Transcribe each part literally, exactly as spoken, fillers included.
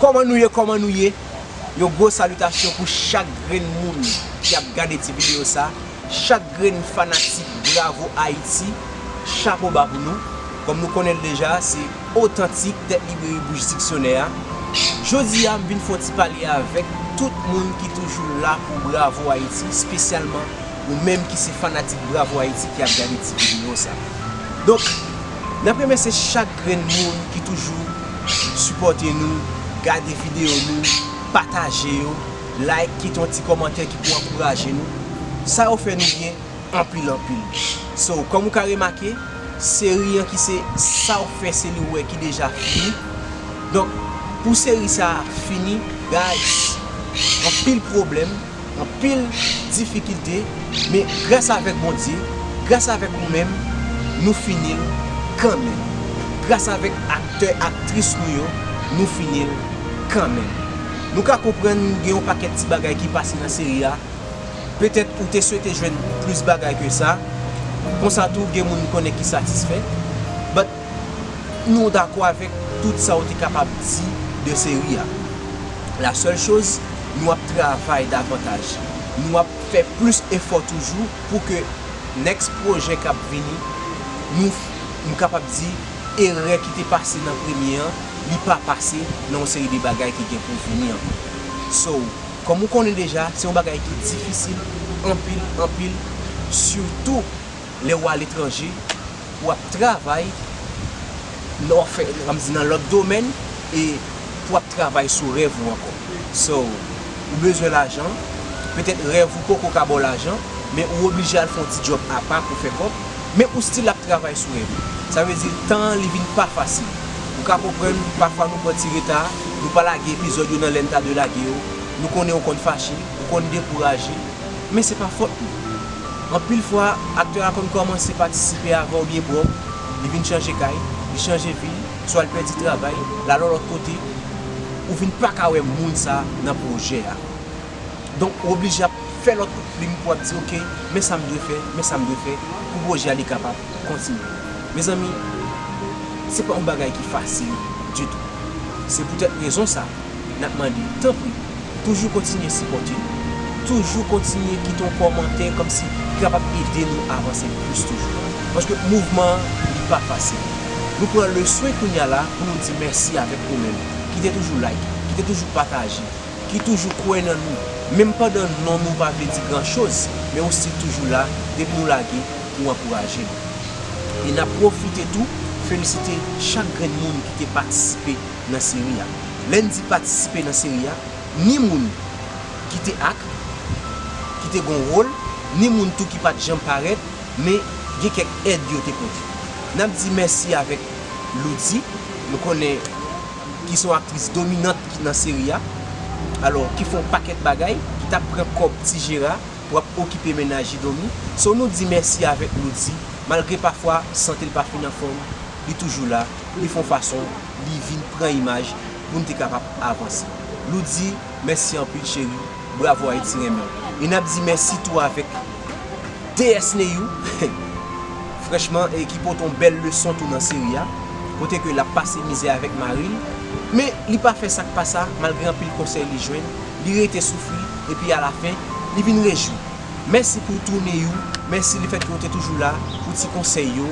Kòman nou ye, kòman nou ye? Yon gwo salitasyon pou chak grenn moun ki ap gade ti videyo sa, chak grenn fanatik Bravo Haïti, chapo ba pou nou. Kòm nou konnen l deja, se otantik, tèt li bouch diksyonè a. Jodi a, m vin fè yon ti pale avèk tout moun ki toujou la pou Bravo Haïti, espesyalman ou menm ki se fanatik Bravo Haïti ki ap gade ti videyo sa. Donk, n ap remèsye chak grenn moun ki toujou sipòte nou, gade videyo nou, pataje yo, like, kite yon ti kòmantè ki pou ankouraje nou. Sa yo fè nou byen anpil, anpil. So, kòm ou ka remake, seri an ki se Sa w fè se li w wè ki deja fini. Donk, pou seri sa a fini, guys, anpil pwoblèm, anpil difikilte, men gras avèk Bondye, gras avèk ou menm, nou fini l kanmenm. Gras avèk aktè, aktris nou yo, nou fini l kanmenm. Nou ka konprann gen yon pakèt ti bagay ki pase nan seri a. Petèt ou te swete jwenn plis bagay ke sa. Konsa tou, gen moun m konnen ki satisfè. But nou dakò avèk tout sa w te kapab di de seri a. La sèl choz, nou ap travay davantaj. Nou ap fè plis efò toujou pou ke next pwojè k ap vini, nou, nou kapab di erè ki te pase nan premye an, li pa pase nan yon seri de bagay ki gen pou vini ankò. So, kòm ou konnen deja, se yon bagay ki difisil anpil, anpil, sitou lè w aletranje, pou w ap travay, lè w ap fè, kòmsi nan lòt domèn, e pou w ap travay sou rèv ou ankò. So, ou bezwen lajan, petèt rèv ou poko ka ba w lajan, men ou oblije al fè yon ti djòb apa pou fè kòb, men ou still ap travay sou rèv ou. Sa vle di, tan an, li vin pa fasil. Ou ka konprann, pafwa nou pran ti reta, nou pa lage epizòd yo nan lè n ta dwe lage yo, nou konnen ou konn fache, ou konn dekouraje, men se pa fòt nou. Anpil fwa, aktè a konn kòmanse patisipe avè w byen pwòp, li vin chanje kay, li chanje vil, swa l pèdi travay, l al yon lòt kote, ou vin pa ka wè moun sa nan pwojè a. Donk, ou oblije ap fè lòt kout plim pou w ap di, "Oke, men sa m dwe fè, men sa m dwe fè," pou pwojè a li kapab kontinye. Mezanmi, se pa yon bagay ki fasil ditou. Se poutèt rezon sa, n ap mande, tanpri, toujou kontinye sipòte nou. Toujou kontinye kite yon kòmantè kòmsi ki kapab ede nou avanse plis toujou. Paske mouvman an, li pa fasil. Nou pran le swen kounye a la pou nou di mèsi avèk ou menm, ki te toujou like, ki te toujou pataje, ki toujou kwè nan nou. Menm pandan non nou pa vle di gran choz, men ou still toujou la, depi nou lage, ou ankouraje nou. E n ap pwofite tou felisite chak grenn moun ki te patisipe nan seri a. Lè n di patisipe nan seri a, ni moun ki te ak, ki te gon wòl, ni moun tou ki pa t janm parèt, men gen kèk èd yo te pote. N ap di mèsi avèk Loudy, nou konnen ki se yon aktris dominant ki nan seri a, alò, ki fè yon pakèt bagay, ki t ap pran kòb Ti Jera pou ap okipe mennaj li Domi. So, nou di mèsi avèk Loudy, malgre pafwa sante l pa fin anfòm, li toujou la, li fè yon fason, li vin pran imaj pou n te kapab avanse. Loudy, mèsi anpil cheri, Bravo Ayiti renmen w. E n ap di mèsi tou avèk D S Neyou, franchman, e ki pote yon bèl leson tou nan seri a, kote ke l ap pase mizè avèk mari l, men li pa fè sa k pa sa, malgre anpil konsèy li jwenn, li rete soufri, epi alafen, li vin rejwi. Mèsi pou tou Neyou, mèsi lefètke w te toujou la pou ti konsèy yo,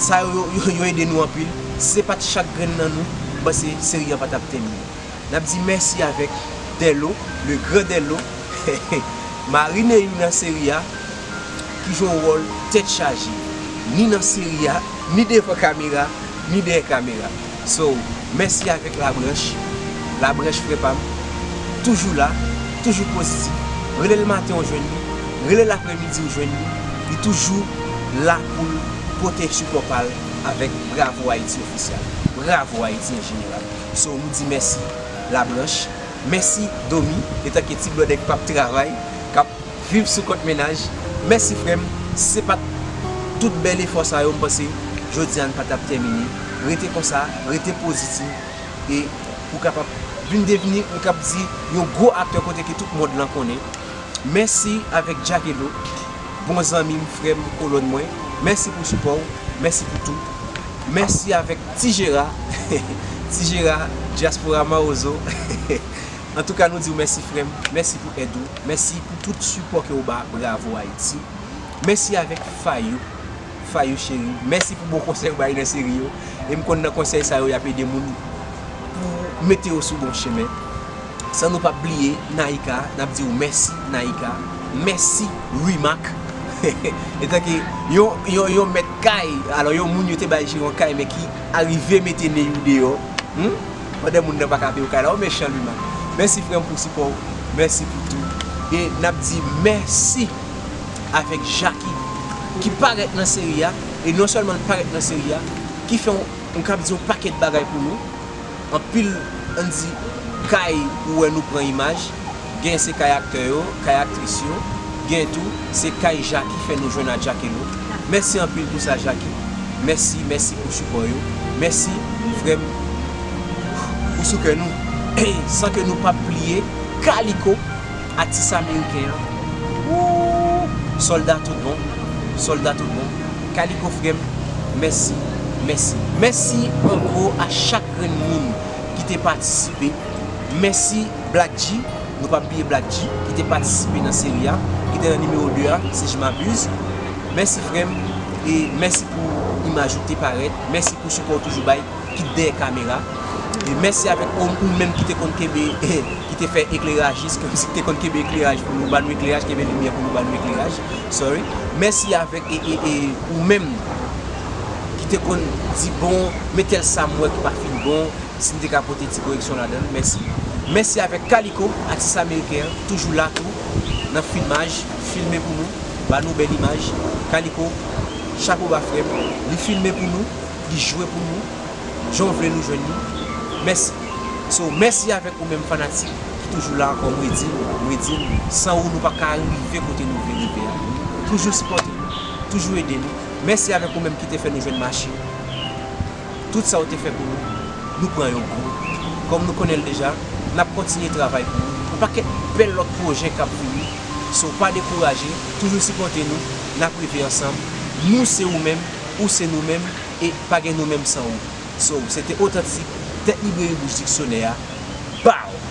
sa yo, yo, yo ede nou anpil, si se pa t chak grenn nan nou, m panse seri an pa t ap tèmine. N ap di mèsi avèk Dèlo, le grand Dèlo, mari Neyou nan seri a, ki jwe yon wòl tèt chaje, ni nan seri a, ni devan kamera, ni dèyè kamera. So, mèsi avèk Labranch, Labranch frè pa m, toujou la, toujou pozitif, rele l maten ou jwenn li, rele l aprèmidi ou jwenn li, li toujou la pou l pote sipò pa l avèk Bravo Ayiti ofisyal, Bravo Ayiti an jeneral. So, nou di mèsi Labranch. Mèsi Domi, etanke ti blòdè k p ap travay, k ap viv sou kont mennaj. Mèsi frè m, si se pa t tout bèl efò sa yo, m panse jodi a n pa t ap tèmine. Rete konsa, rete pozitif, e pou kapab vin devni, m kab di, yon gwo aktè kote ke tout mond lan konnen. Mèsi avèk Jackelo, bon zanmi m, frè m, kolòn mwen. Mèsi pou sipò w, mèsi pou tou. Mèsi avèk Ti Jera, Ti Jera, Dyaspora Mawozo. Antouka, nou di w mèsi, frè m. Mèsi pou èd ou. Mèsi pou tout sipò ke w ba Bravo Ayiti. Mèsi avèk Fayou, Fayou cheri. Mèsi pou bon konsèy ou bay nan seri yo. E m konn nan konsèy sa yo, y ap ede moun pou mete yo sou bon chemen. San nou p ap bliye Naïka, n ap di w mèsi, Naïka. Mèsi, Rimac. Etanke yon, yon, yon mèt kay, alò, yon moun yo te bay jeran kay, men ki arive mete Neyou deyò. Hmm? Pandan moun nan pa ka peye w kay la, w mechan, Rimac. Mèsi, frè m, pou sipò w. Mèsi pou tou. E n ap di mèsi avèk Jackie, ki parèt nan seri a, e non sèlman l parèt nan seri a, ki fè yon, yon, kab di yon pakèt bagay pou nou. Anpil, ann di, kay ou wè nou pran imaj, gen se kay aktè yo, kay aktris yo, gen tou, se kay Jackie fè nou jwenn a Jackelo. Mèsi anpil pou sa, Jackie. Mèsi, mèsi pou sipò yo. Mèsi, frè m, ou sou kè nou. San ke nou p ap bliye Kaliko, atis ameriken an. Woo! Sòlda tout bon. Sòlda tout bon. Kaliko, frè m, mèsi, mèsi. Mèsi an gwo a chak grenn moun ki te patisipe. Mèsi Black G, nou p ap bliye Black G, ki te patisipe nan seri a, ki te nan nimewo de a, si je m'abuse. Mèsi, frè m, e mèsi pou imaj ou k te parèt. Mèsi pou sipò w toujou bay, ki t dèyè kamera. E mèsi avèk ou, ou menm ki te konn kenbe, ki te fè eklerajis, kòmsi ki te konn kenbe ekleraj pou nou, ba nou ekleraj, kenbe limyè pou nou, ba nou ekleraj. Sorry. Mèsi avèk, e, e, e, ou menm ki te konn di, bon, men tèl sa m wè ki pa fin bon, si n te ka pote ti koreksyon ladan l, mèsi. Mèsi avèk Kaliko, atis ameriken an, toujou la tou, nan filmaj, filme pou nou, ba nou bèl imaj. Kaliko, chapo ba frè m, li filme pou nou, li jwe pou nou, jan w vle nou jwenn li. Mèsi. So, mèsi avèk ou menm fanatik ki toujou la ankò, m redi l, m redi l, san ou nou pa ka rive kote nou vle rive a. Toujou sipòte nou, toujou ede nou. Mèsi avèk ou menm ki te fè nou jwenn machin. Tout sa w te fè pou nou, nou pran yo gwo. Kòm nou konnen l deja, n ap kontinye travay pou ou. Yon pakèt bèl lòt pwojè k ap vini. So, pa dekouraje, toujou sipòte nou, n ap rive ansanm. Nou se ou menm, Ou se nou menm, e pa gen nou menm san ou. So, se te Otantik, Tèt Libreri Bouch Diksyonè a. Bow!